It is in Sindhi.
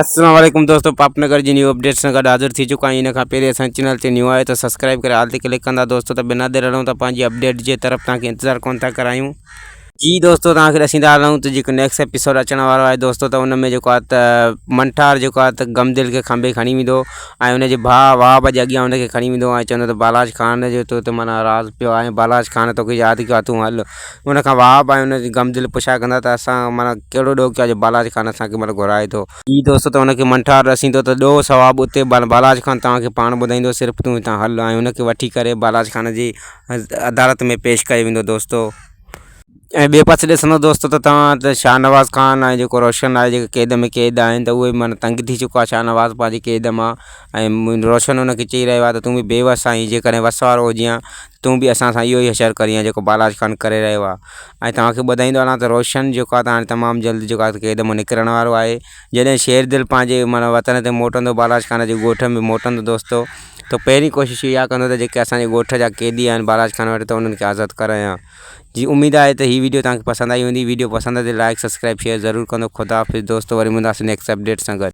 السلام عليڪم دوستو پاپ نگر جي نيو اپڊيٽ سان گڏ حاضر ٿي چڪا آهيون ان کان پهرين اسان چينل تي نيو آهيو ته سبسڪرائب ڪري آل تي ڪلڪ ڪندا دوستو ته بنا دير هلون ته پنهنجي اپڊيٽ جي طرف توهان کي انتظار ڪون ٿا ڪرايون. جي دوستو توهان کي ڏسيندا هلون ته جيڪو نيڪسٽ ايپيسوڊ اچڻ وارو آهي دوستو ته ان ۾ جيڪو آهي ته منٺار جيڪو آهي ته غم دل کي کنڀي کڻي ويندو ۽ ان جي ڀاء وهاب جي اڳيان ان کي کڻي ويندو ۽ چوندو ته بالاچ خان جو تو تي معنيٰ راز پيو آهي بالاچ خان توکي ياد ڪيو آهي تون هل ان کان وهاب ۽ ان جي غم دل پڇا ڪندا ته اسان معنيٰ ڪهڙو ڏوهه ڪيو آهي جو بالاچ خان اسان کي معنيٰ گهرائي ٿو. جي دوستو ته ان کي منٺار رسيندو ته ڏوهه ثواب اتي بالاچ خان توهان کي پاڻ ٻڌائيندو صرف تون هتان هل ۽ ان کي وٺي ڪري بالاچ خان جي عدالت ۾ پيش ڪيو ويندو دوستو. ۽ ٻئي پاسي ڏسندو دوستو ته توهان ته شاهنواز خان ۽ جيڪو روشن آهي جيڪي قيد ۾ قيد آهن ته اهي معنيٰ تنگ ٿي چڪا شاهنواز پنهنجي قيد مان ۽ روشن ان کي چئي رهيو آهي ته تون به بيوس آهين جيڪڏهن وس وارو هجين ها تون به اسان سان اهو ئي حشر ڪرين ها جيڪو بالاچ خان ڪري رهيو آهي ۽ توهان کي ٻڌائيندو هلان ته روشن جيڪو آهي ته هاڻي تمام جلد جيڪو آهي قيد مان نڪرڻ وارو آهي جڏهن شير دل پنهنجي معنيٰ وطن تي موٽندو بالاچ خان جي ڳوٺ ۾ موٽندو دوستو ته پهرين ڪوشش اها ڪندو ته جيڪي اسان جي ڳوٺ جا قيدي آهن بالاچ خان وٽ ته انهن کي آزاد ڪرايان جي اميد آهي ته هي ويڊيو توهان کي پسند آئي هوندي ويڊيو پسند آئي ته لائڪ سبسڪرائب شيئر ضرور ڪندو خدا حافظ دوستو وري ملنداسين نيڪسٽ اپڊيٽ سان گڏ.